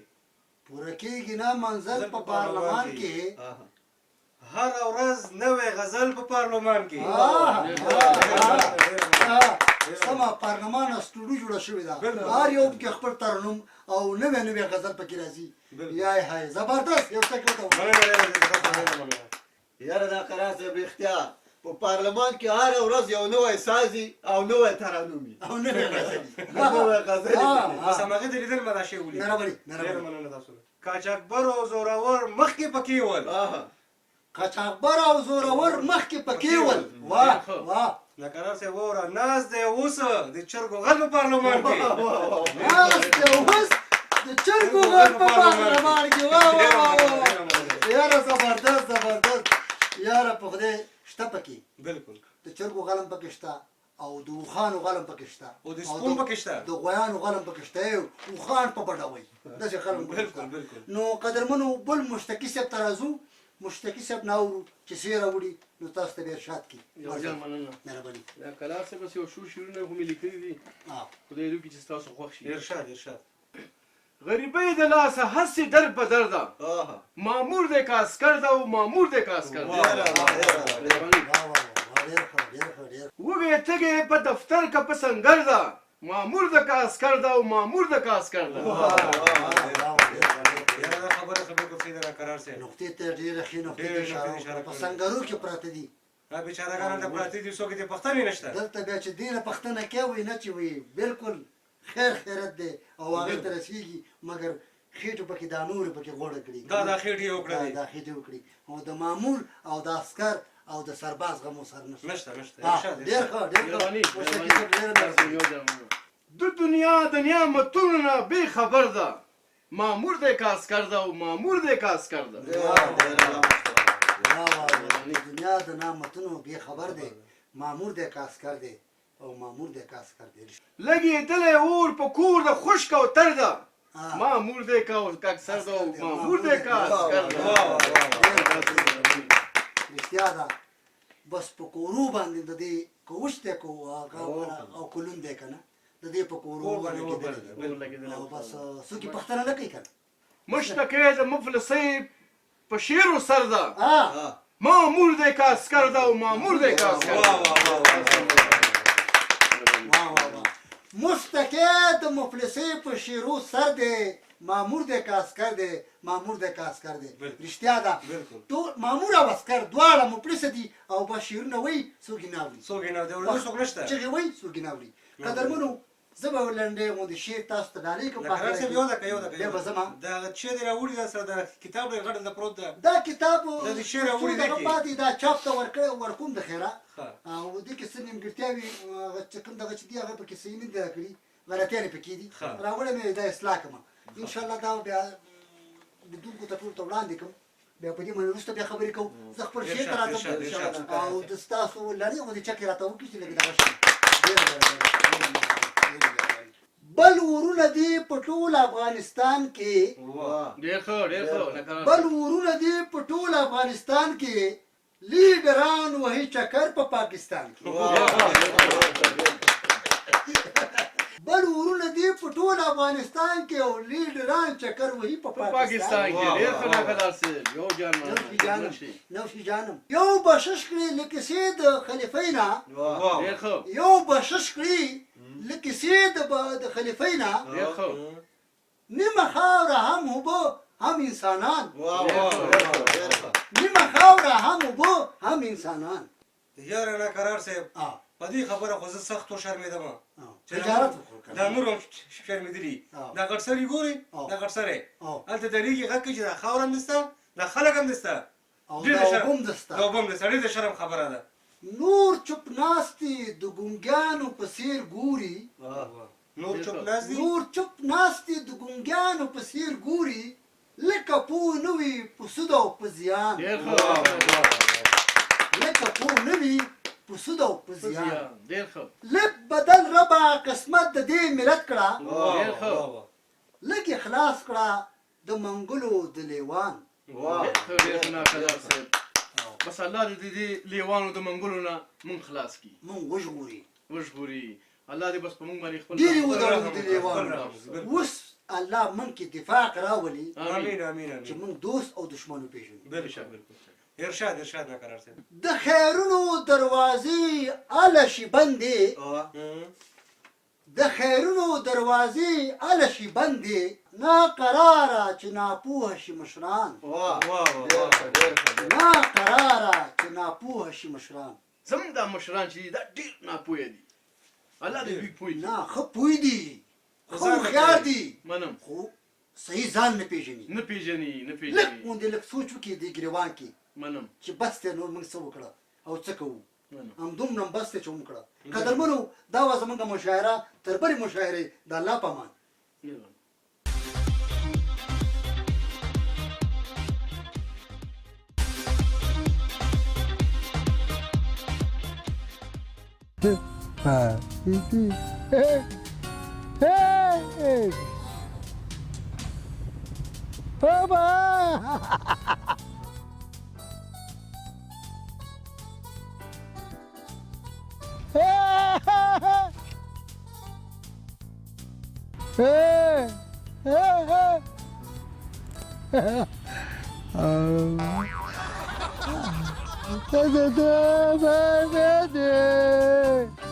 پوره کېږي نه منزل په پارلمان کې، هره ورځ نوی غزل په پارلمان کې. سمه پارلمان سټوډیو جوړه شوې ده، بالکل. هر یو پکې خپل ترنم او نوی نوی غزل پکې راځي. بالکل. یای های، زبردست، یو څه ورته ووایه. مننه ډېره زیاته، ډېره مننه. یاره دا قرار صاحب رښتیا په پارلمان کې هره ورځ یو نوی سازي او نوی ترنم وي او نوی غزل. نوی غزل. بس هماغه د لیدل ما دا شی ولید. مهرباني، ډېره مهرباني. مننه تاسو نه. قاچاقبر او زورور مخکې پکې ول. قاچاقبر او زورور مخکې پکې ول، واه واه. ناکرار صاحب وره ناست دی اوس د چرګو غل په پارلمان کې. ناست دی اوس د چرګو غل په پارلمان کې. واه واه واه واه، یاره زبردست زبردست، یاره په خدای شته پکې. بالکل. د چرګو غلم پکې شته او د اوښانو غلم پکې شته او د سپون پکې شته. د غویانو غلم پکې شته، اوښان په بډوي داسې غلم پکې بالکل، شته. بالکل. نو قدرمنو بل مشتکي صاحب ته راځو، مشتکي صاحب نه اورو چې څه یې راوړي، نو تاسو ته به ارشاد کړي. یو جان مننه. مهرباني. ناکلار صاحب بس یو څو شعرونه خو مې لیکلي دي، خدای دې وکړي چې ستاسو خوښ شي. ارشاد ارشاد. غریبۍ د لاسه هسې در په در ده، مامور دی که عسکر ده او مامور دی که عسکر ده. ډېره ډېره. مهرباني. واه واه واه، ډېر ښه، ډېر ښه، ډېر. وږی تږی په دفتر که په سنګر ده، مامور ده که عسکر ده او مامور ده که عسکر ده. واه واه، ډېر ښه، ډېر ښه. یاره دا خبره خو بالکل صحیح ده ناکرار صاحب. نقطې ته ډېره ښې نقطې ته ډېرې اشاره نقطې اشاره وکړه. په کړې. سنګرو کې پراته دي دا بیچارهګان هلته پراته دي، څوک یې د پوښتنې نشته. دلته بیا چې ډېره پښتنه کوي نه چې وي بالکل خیر خیرت دی او هغې ته رسېږي، مګر خېټو پکې دا نورې پکې غوړه کړي. دا خېټې یې وکړلې. دا خېټې وکړي او د مامور او د عسکر او د سرباز غمو سره نشته. نشته نشته. ارشاد. ډېر ښه، ډېر ښه. مهرباني. مشتکي صاحب، ډېره مهرباني. یو جان مننه. د دنیا د نعمتونو نه بې خبر ده، مامور دی که عسکر ده او مامور دی که عسکر ده. واه واه واه، د دنیا د نعمتونو بې خبر دی، مامور دی که عسکر دی او مامور دی که عسکر دی. لګېدلی اور په کور د خشک او تر ده، مامور دی که اکثر ده او مامور دی که عسکر ده. رښتیا ده، بس په کورو باندې د دې که وچ دی که هغه او که لوند دی که نه، د دې په کورو کور باندې اور لګېدلی بل دی او بس څوک یې پوښتنه نه کوي که نه. مشتکې د مفلسۍ په شعرو سر ده، مامور دی که عسکر ده او مامور دی که عسکر ده. واه واه واه، مشتکې د مفلسۍ په شعرو سر دی، مامور دی که عسکر دی، مامور دی که عسکر دی. رښتیا ده، ټول مامور او عسکر دواړه مفلسه دي او بس شعرونه وایي، څوک یې نه اوري. څوک یې نه اوري، د اورېدو څوک نشته. چغې وایي، څوک یې نه اوري. قدرمنو، زه به لنډی غوندې شعر تاسو ته ډالۍ کړم په قرار اخره صاحب کې یو دکه یو دکه بیا به ځم. دا شعر دې راوړي، دا سره دا کتاب ډېر غټ دلته پروت ده. دا کتاب دا د شعر څو راوړي دغه دی کې. پاتې دا چاپ ته ورکړی ورکوم د خیره. ښه. او دې کې څه نیمګړتیاوې هغه چې کوم دغه چې دي هغه پکې صحیح نه دي راکړي، غلطیانې پکې دي. ښه. راوړی مې دا اصلاح کړم انشاءالله، دا بیا لیدونکو ته ټولو ته وړاندې کړم. بیا په دې باندې وروسته بیا خبرې کوو. زه خپل شعر ته ارشاد، راځم ارشاد، ارشاد. او د ستاسو لړۍ غوندې چکې راته وکړي چې لږ دغه شي. ډېره مهرباني، ډېره مهرباني، ډېره مهرباني. بل ورونه دي په ټول افغانستان کې، ډېر ښه، ډېر ښه ناکرار. بل ورونه دي په ټول افغانستان کې، لیډران وهي چکر په پاکستان کې. بل ورونه دي په ټول افغانستان کې او لیډران چکر وهي په په پاکستان پاکستان کې. ډېر ښه ناکرار صاحب، یو جان نوشي مننه. جانم، نوشي جانم. یو بخشش کړي له کیسې د خلیفې نه، ډېر ښه. یو بخشش کړي له کیسې د خلیفې نه، ډېر ښه. نیمه خاوره هم اوبه هم انسانان، نیمه خاوره هم اوبه هم انسانان. یاره ناکرار صاحب، په دې خبره خو زه سخت وشرمېدم. چې تجارت وکړو کنه. دا نور هم شرمېدلي. دا غټ سری ګوري، دا غټ سری هلته درېږي، غږ کوي چې دا خاوره هم دسته، دا خلک هم دسته، او ډېر دا د شرم اوبه هم دسته. دا اوبه هم دسته. ډېر د شرم خبره ده. نور چوپ ناست دي د ګونګیانو په څېر ګوري، نور چوپ ناست دي، نور چوپ ناست دي د ګونګیانو په څېر ګوري، لکه پوه نه وي په سود او په زیان، ډېر ښه. لکه پوه نه وي په سود او په زیان. ډېر ښه. لږ بدل ربه قسمت د دې ملت کړه، ډېر ښه. لږ یې خلاص کړه د منګولو د لیوان. ډېر ښه، ډېر ښه ناکرار صاحب. بس الله دې د دې لیوانو د منګولو نه مونږ خلاص کړي، مونږ وژغوري، وژغوري. الله دې بس په مونږ باندې خپل ډېرې رحم وداړو د خپل لیوانو. رحم وکړي. اوس الله مونږ کې دفاع راولي امین امین چې امین. مونږ دوست او دښمن وپېژنو. بالکل بالکل. ارشاد ارشاد ناکرار صاحب. د خیرونو دروازې اله شي بندې، د خیرونو دروازې اله شي بندې، ناقراره چې ناپوهه شي مشران، ناقراره چې ناپوهه شي مشران. زمونږ دا مشران چې دي دا ډېر ناپوهه دي، الله دې دوی پوه کړي. نه، ښه پوه دي، ښه ځان نه هوښیار پوهېږي. دي، منم. خو صحیح ځان نه پېژني. نه پېژني، نه لږ پېژني. غوندې لږ سوچ وکړي دې ګریوان کې منم. چې بس دی نور موږ څه وکړه او څه کوو، منم. همدومره هم بس دی چې ومو کړه. قدرمنو، دا وه زموږ مشاعره. تر بلې مشاعرې د الله په امان. مهرباني.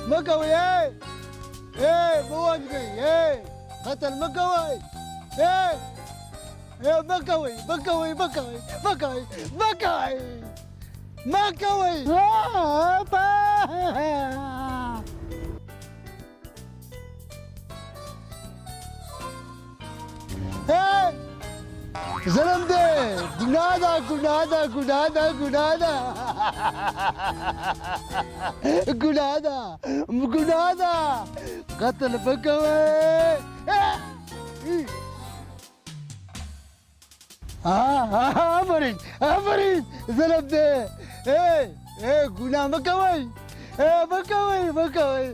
مه کوئ، ای مه وژنئ، ای قتل مه کوئ، ای ای مه کوئ، مه کوئ، مه کوئ، مه کوئ، مه کوئ، مه کوئ. ظلم دی، ګناه ده، ګناه ده، ګناه ده، ګناه ده، ګناه ده، ګناه ده. قتل مه کوئ. آفرین آفرین. ظلم دی، ای ای ګناه مه کوئ، ای مه کوئ، مه کوئ،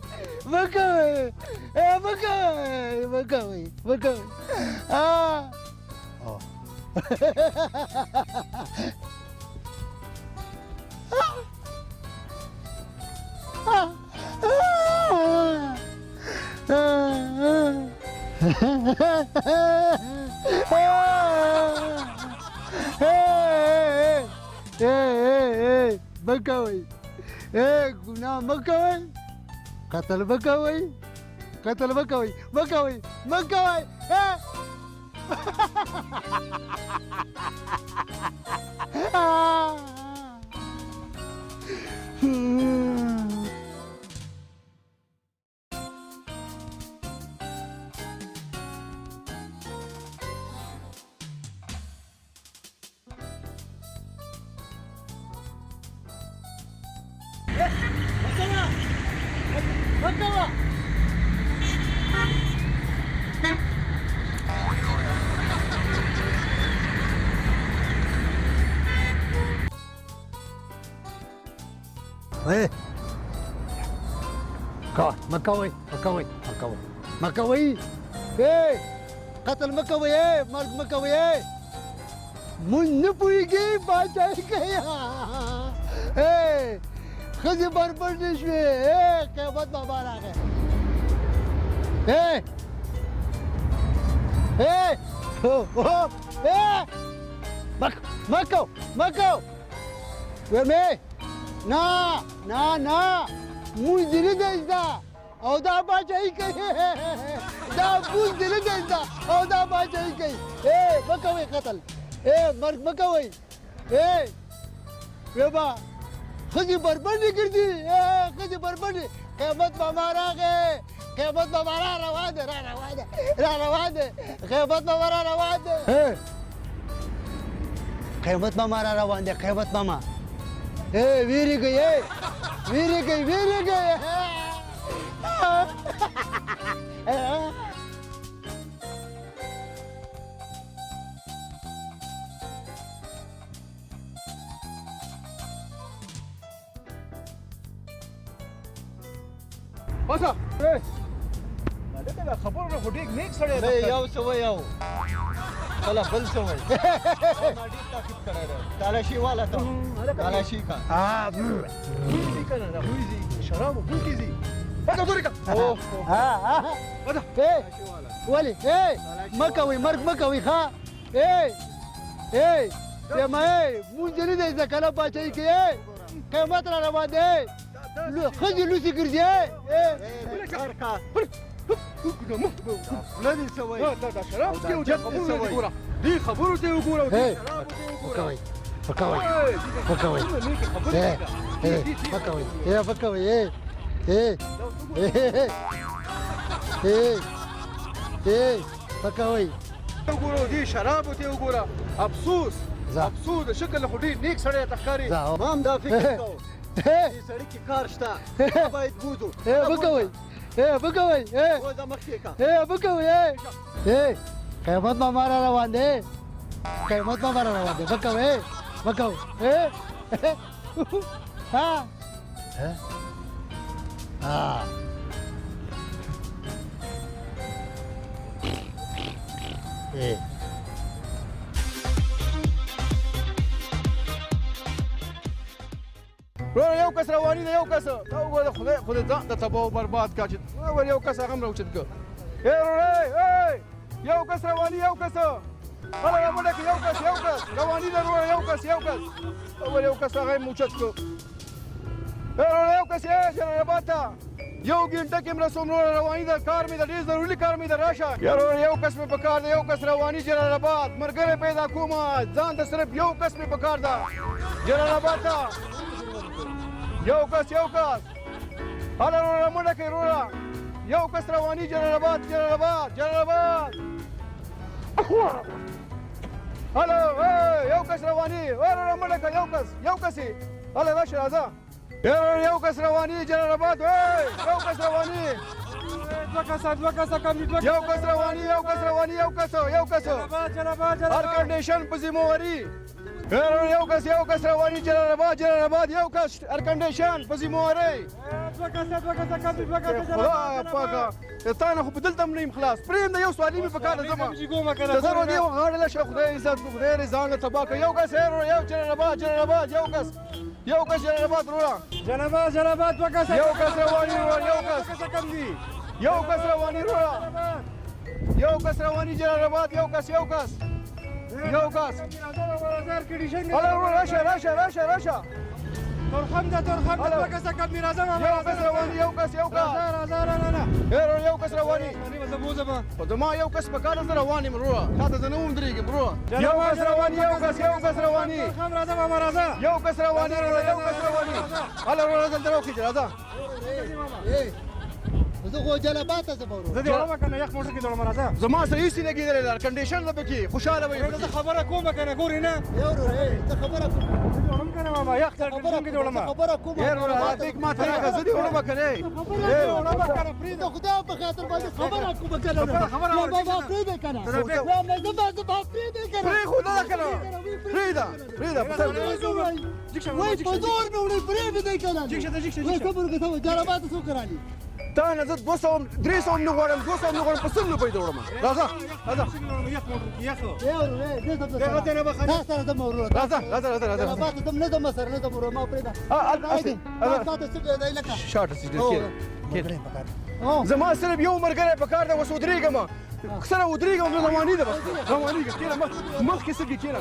مه کوئ، ای مه کوئ، مه کوئ، مه کوئ. مه کوئ، ای ګناه مه کوئ، قتل مه کوئ، قتل مه کوئ، مه کوئ، مه کوئ. اے کوه مکوئ مکوئ مکوئ مکوئ اے قتل مکوئ اے مرګ مکوئ اے مونږ نه پوهېږي باچایي کوي اے ښځې بربنډې شوې اے قیامت بابا راغی اے اے اے مکو مکو ومې نه نه نه مونږ دې نه دی زده او دا باچایي کوي دا مونږ دې نه دی زده او دا باچایي کوي ای مه کوئ قتل ای مرګ مه کوئ ای ویبا ښځې بربنډې ګرځي ښځې بربنډې قیامت ماما راغی قیامت ماما را روان دی را روان دی را روان دی قیامت ماما را روان دی قیامت ماما را روان دی قیامت ماما ای ویریږئ ای ویریږئ ویریږئ پاسه هلکه دا خبرو نه خو ډېر نیک سړی دی یو څه وایي او کله بل څه وایي ما ډېر تعقیب کړی دی تالاشي والا ته تالاشي کا بوی ځي که نه دا بوی ځي شرابو بوی کې ځي پاسه ګورې که ولې ای مه کوئ مرګ مه کوئ ښه ای ای ما ای مونږ نه دی زده که نه پاچاهي کې ای قیامت را روان دی ښځې لوڅې ګرځي دې خبرو ته وګوره وکوئ وکوئ وکوئ وکوئ وکوئ وکوئ وګوره دې شرابو ته وګوره افسوس افسوس د شکل خو ډېر نیک سړی ته ښکاري ما هم دا فکر کوو دې سړي کې کار شته باید بوځو وکوئ وکوئ وځه مخکې که وکوئ قیامت ماما را روان دی قیامت ماما را روان دی وکوئ وکوئ ها ها وروره یو کس رواني دی یو کس دا وګوره خدای خدای ځان د تباه او برباد کا چې وګوره یو کس هغه هم راوچت کړ ای وروره ای یو کس رواني یو کس هله رامنډه کړه یو کس یو کس رواني ده وروره یو کس یو کس وګوره یو کس هغه یې اوچت کړ ای وروره یو کس یې جلال اباد ته یو ګنټه کې مرسوم وروره رواني ده کار مې ده ډېر ضروري کار مې ده راشه یار وروره یو کس مې پکار دی یو کس رواني جلال اباد ملګری پیدا کوم ځان ته صرف یو کس مې پکار ده جلال اباد ته یو کس یو کس هله وروره منډه کړئ وروره یو کس رواني جلال اباد جلال اباد جلال اباد هله یو کس رواني وروره منډه کړه یو کس یو کس یې هله راشه راځه یو کس رواني جلال اباد یو کس رواني دوه کسه دوه کسه کم دي یو کس رواني یو کس رواني یو کس یو کس هر کنډیشن په ذمہواري یو کس یو کس رواني جلال اباد جلال اباد یو کس هر کنډیشن په ذمہواري دوه کسه دوه کسه کم دي دوه کسه خدای پاکه تا نه خو په دلته هم نه یم خلاص پرېږده یو سوالي مې په کار ده ځمه د زرو دې غاړې له شه خدای عزت کړو خدای دې ځان له تباه کړه یو کس یو جلال اباد جلال اباد یو کس یو کس جلال اباد وروره جلال اباد جلال اباد دوه کسه یو کس رواني وروره یو کس کم دي یو کس رواني وروره یو کس رواني جلال اباد یو کس یو کس یو کس هله وروره راشه راشه راشه راشه تورخم ده، تورخم ده، دوه کسه کم دي. راځه ماما، یو کس رواني، یو کس، یو کس. راځه راځه، نه نه نه، وروره یو کس رواني. زه بوځم، خو زما یو کس په کار، زه روان یم وروره، تا ته زه نه وم درېږم وروره. یو کس رواني، یو کس، یو کس رواني. تورخم راځه ماما، راځه. یو کس رواني وروره، یو کس رواني. هله وروره، دلته راوخېژه، راځه. زه خو جلال ته ځم وروره. زه دې وړم که نه، یخ موټر کې دې وړم، راځه. زما سره هېڅ نه کېدلی، لار کنډیشن ده پکې، خوشحاله به وروره زه خبره کومه که نه، ګورې نه. یو وروره، زه خبره کوم. زه دې وړم که نه ماما، یخ کنډیشن کې دې وړم. خبره کوم. یې وروره، دا بیک ما ته راکړه، زه دې وړم که نه. وړم که نه، پرېږده. د خدای په خاطر باندې خبره کوم که نه. خبره یا بابا پرېږده که نه، یا مې زه به پرېږده که نه. پرېښوده ده که نه، پرېږده، پرېږده. وای په زور مې وړي، پرېږده که نه. وای صبر وکړه، صبر. جلال ته څوک رالي؟ تا نه زه 200 300 نه غواړم، 200 نه غواړم، په 100 روپۍ دې وړم. راځه راځه. یخ موټر کې، یخ. یو وروره، تا سره ځم وروره. راځه راځه راځه راځه. جلال ته ځم، نه ځم سره، نه ځم وروره، ما پرېږده. تا ته څه دی لکه شاټه سیټ کېنه. زما صرف یو ملګری په کار دی، اوس ودرېږم، سره ودرېږم، نو رواني ده، بس روانېږم. کېنه، مخکې سترګې کېنه،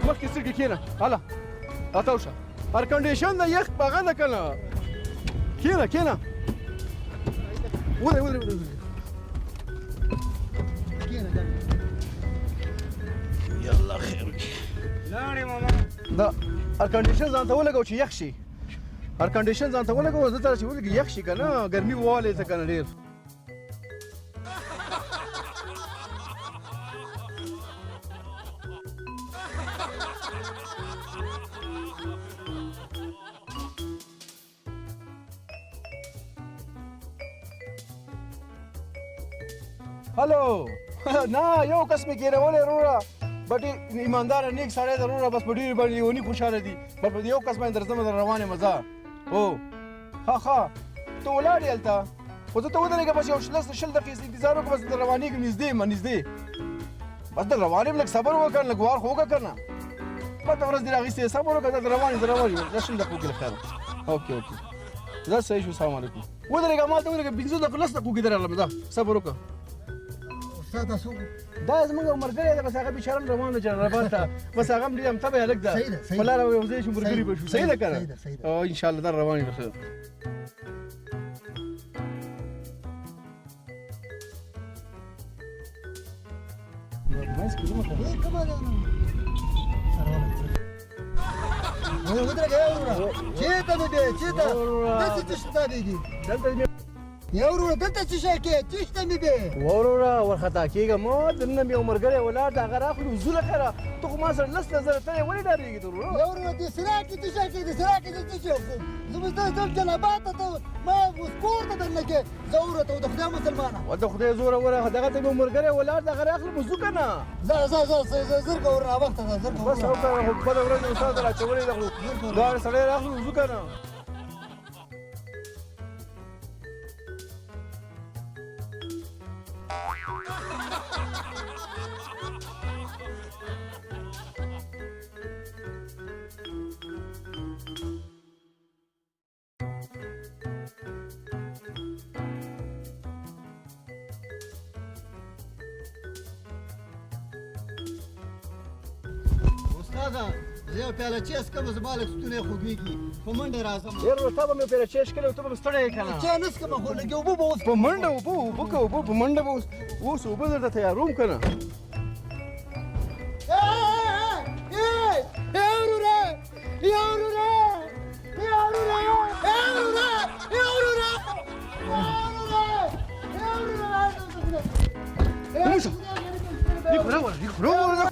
مخکې سترګې کېنه. هله راتاو شه، هر کنډیشن ده، یخ په هغه ده که نه. کېنه کېنه، ودرې ودرې ودرې. یاله خیر وکړي. لاړې ماما. دا هر کنډیشن ځان ته ولګو چې یخ شي، هر کنډیشن ځان ته ولګو، زه ته چې ولګي یخ شي که نه، ګرمي ووالې څه که نه ډېر. هلو، نه یو کس مې کېنولی وروره، بټ ایمانداره نیک سړی دی وروره، بس په ډېرې باندې لیوني خوشحاله دي، بس په یو کس باندې درځم، در روان یم ځه. هو ښه ښه، ته ولاړ یې هلته، خو زه ته ودرېږه، بس یو لس 20 دقیقې انتظار وکړه، بس در روانېږم، نږدې یم، نږدې، بس در روان یم، لږ صبر وکړه، لږ وار خو وکړه که نه، بده ورځ دې راغیستې، صبر وکړه، در روان یم، در روان یم، دا 20 دقیقو کې له خیره. اوکې اوکې، زه صحیح شو. السلام علیکم. ودرېږه، ما ته ودرېږه، 5 دقیقو 10 دقیقو کې درغلم، ځه صبر وکړه. استاد څوک؟ دا زموږ یو ملګری دی، بس هغه بېچاره هم روان دی جلال اباد ته، بس هغه هم ډېر همتبه هلک ده، په لاره یو ځای شو، ملګري به شو. صحیح ده که نه؟ او انشاءالله دا روان یو. خیر. ودرېږه وروره، چېرته مې بیایې؟ چېرته؟ داسې څه شته تابېږي؟ دلته. یا وروره، دلته څه شی کې؟ چېرته مې بیایې؟ وروره ورخطا کېږه مه، دننه مې یو ملګری ولاړ دی، هغه راخلو، ځو له خیره. ته خو ما سره لس لس زره تللی، ولې ډارېږې ته وروره؟ یا وروره، دې سرا کې څه شی کې؟ دې سرا کې څه شی کوم؟ زه به ځم جلال اباد ته، ته ما اوس کور ته دننه کې. زه وروره، ته د خدای مسلمانه. و د خدای زوره وره، دغه ته مې ملګری ولاړ دی، هغه راخلم، ځو که نه. ځه ځه ځه ځه، زر که وروره، وخته ځه، زر که. بس وکړه، خو بده ورځ مې استاد راچولې ده، خو دا سړی راخلو، ځو که نه. استاده، زه یو پیاله چای څښم، زما لږ ستونی خوږېږي، په منډه راځم. یار ورور، تا به مې پیاله چای څښلی، ته به مې ستړی یې که نه. چای نه څښم، خو لږې اوبه به وڅښم. په منډه اوبه، اوبه که اوبه، په منډه به اوس اوس اوبه درته تیاروم که نه. وروره، یا وروره، یا وروره، یا وروره، یا وروره، یا وروره، یا وروره. موسی، لیک راوړه، لیک راوړه،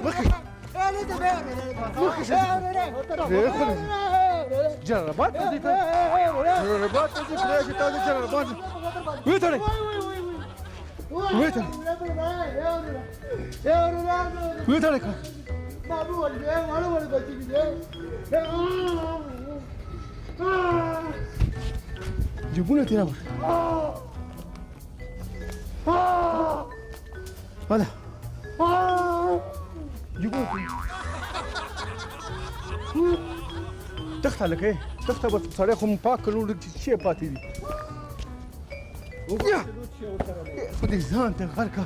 مخکې مخکې شه. جلال اباد ته ځې ته؟ جلال اباد ته ځې؟ خدای چې تا ځې جلال اباد وتړې، وتړې، وتړې که. جیبونه ترې راوړه. هله جیبونه تخته لکه تخته، بس سړی خو مې پاک کړو، لږ چې پاتې دي. خو دې ځان ته غر که.